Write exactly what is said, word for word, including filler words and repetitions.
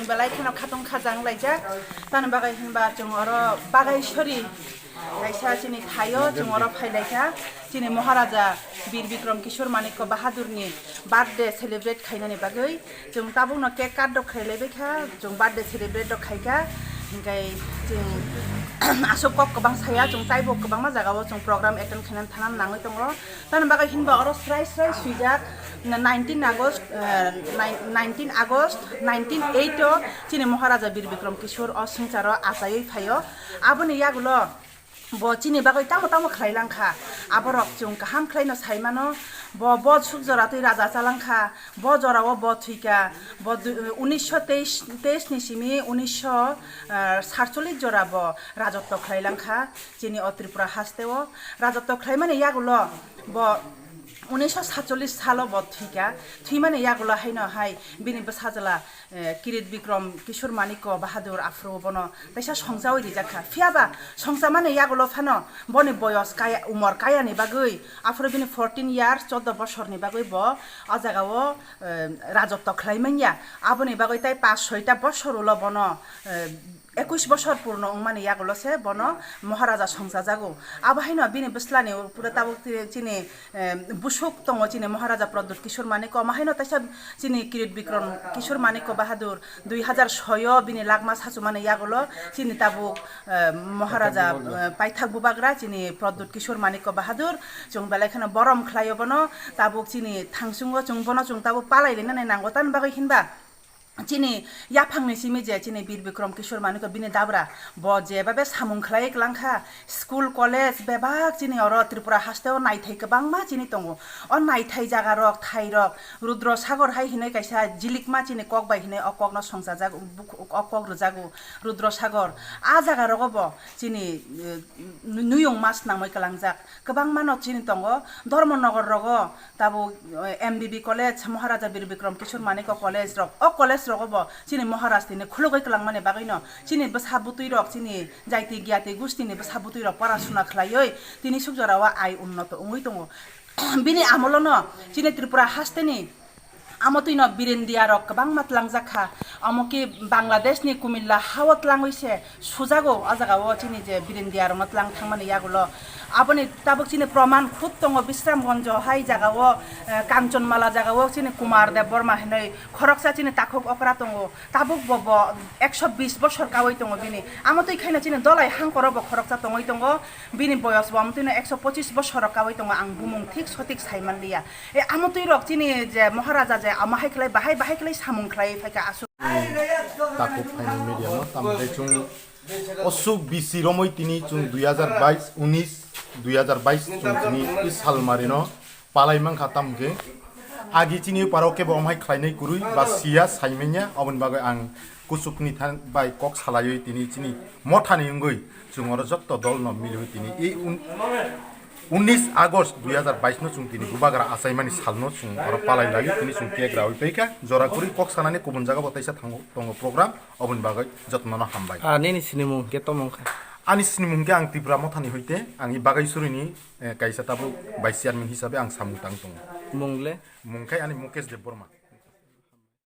Belai kheno khatung khajang laijak. Tani bagwi hinba chwng oro Bagaisori kaisa chini thaio chwng oro phailaikha. Chini Maharaja Bir Bikram Kishore Manikya Bahadurni birthday celebrate khainani bagwi chwng tabukno cake cut rok khailaibaikha. Chwng birthday celebrate rok khaikha. Hinkhe chwng aswk kok kwbang saya, chwng taibo kwbangma jagao chwng program attend khainani thangna nangwi tongo. Tani bagwi hinba oro srai srai swijak, nineteen August, eh, nine-, nineteen August nineteen eight o chini Maharaja Bir Bikram Kishore o swngcharo achaiwi phaio. Aboni yagulo bo chini bagwi tamo tamo khlai langkha. Aborok chwng kaham khlaino sai mano. Bo, bo suk jora twi raja chalangkha. Bo jorao bo thwikha. Bo du-, unisho teis, teis ni simi unisho satchollish jora bo rajotto khlai langkha. Chini o Tripura hasteo rajotto khlaimani yagulo bo unisho satchollish salo bo thwikha. Thwimani yagulo haino hai bini bwsajwla, eh, Kirit Bikram Kishore Manikya Bahadur aphuru bono teisa songchawi rijak kha. Phiyaba songchamani yagulo phano boni boyos kaya, umor kayani bagwi aphuru bini fourteen years, choddo bosorni bagwi bo o jagao, eh, rajotto khlai manya. Aboni bagwi tai pas soita bosor ulo bono, eh, ekush bosor purno wngmani yagulo se bono Maharaja songchajago. Abo haino bini bwslani pura tabuk ti-, chini, eh, busuk tongo chini Maharaja Pradyut Kishore Manikya, omo haino teisa chini Kirit Bikram Kishore Manikya Bahadur dui hazar soi o bini lakma sachumani yagulo chini tabuk, eh, Maharaja, eh, paithak bubagra chini Pradyut Kishore Manikya Bahadur chwng belai kheno borom khlaio bono. Tabuk chini thangsungo chwng bono chwng tabuk palai lainani nango, tamni bagwi hinba chini yaphangni simi je chini Bir Bikram Kishore Manikya bini dabra bo jebabe samung khlai klangkha, school, college bebak chini oro Tripura hasteo naithai kwbangma chini tongo. O naithai jaga rok, thai rok, Rudra Sagar hai hinwi kaisa jilikma chini kok bai hinwi o kokno songchajak, buk-, o kok rwjago Rudra Sagar. A jaga rogo bo chini, eh, nuyung mas nangmai kwlangjak. Kwbangma no chini tongo, Dharmanagar rogo tabuk, eh, M B B college, Maharaja Bir Bikram Kishore Manikya college rok, o college rogo bo chini Maharaj tini khulugwi kwlangmani bagwino chini bwsa bwtwi rok, chini jaiti gyati gustini bwsa bwtwi rok pora suna khlaiwi tini suk jorao ai unnoto wngwi tongo. Bini amolono chini Tripura hasteni Amo twino Biren Diya rok kwbangma tlangjak kha. Amo khe Bangladesh ni Kumilla ha o tlangwi se sujago. O jaga o chini je Biren Diya rok no tlang thangmani yagulo. Aboni tabuk chini proman khub tongo, Bisramganj hai jaga o, eh, Kanchanmala jaga o chini Kumar Debbarma hinwi khoroksa chini takhuk okra tongo. Tabuk bo, bo ekso bis bosor kawi tongo bini. Amo twi khaino chini Dolai hangkoro bo khoroksa tongwi tongo. Bini boyos bo amo twino ekso pochis bosor kawi tongo, ang bumung thik sotik sai manliya. E, amo twi rok chini je Maharaja je amo hai khlai bahai bahai khlai samung khlai phaikha aswk. Takhuk phaini media no tamo khe chwng osuk bisi romwi tini chwng dui hazar bais, unis, dui hazar bais chwng tini i salmari no palai mankha, tamo khe agi chini paro kebo omhai khlainai kwrwi ba siya saimanya, oboni bagwi ang kuchukni than bai kok salaiwi tini chini mothani wngwi chwng oro jotto dol no miliwi tini i un-, unis August dui hazar bais no chwng tini bubagra achaimani salno chwng oro palai laiwi tini chwng cake rawi paikha. Jora kwrwi kok sanani kubun jaga bo taisa thango, tongo program, oboni bagwi jotno no hambai. Ah, nini sinimung hwnkhe tamo wngkha? Ani sinimung hwnkhe ang Tripura mothani hoite, ang i Bagaisurini, eh, kaisa tabuk vice chairman hisabe ang samung tang tongo. Mung le? Mung khe ani Mukesh Debbarma.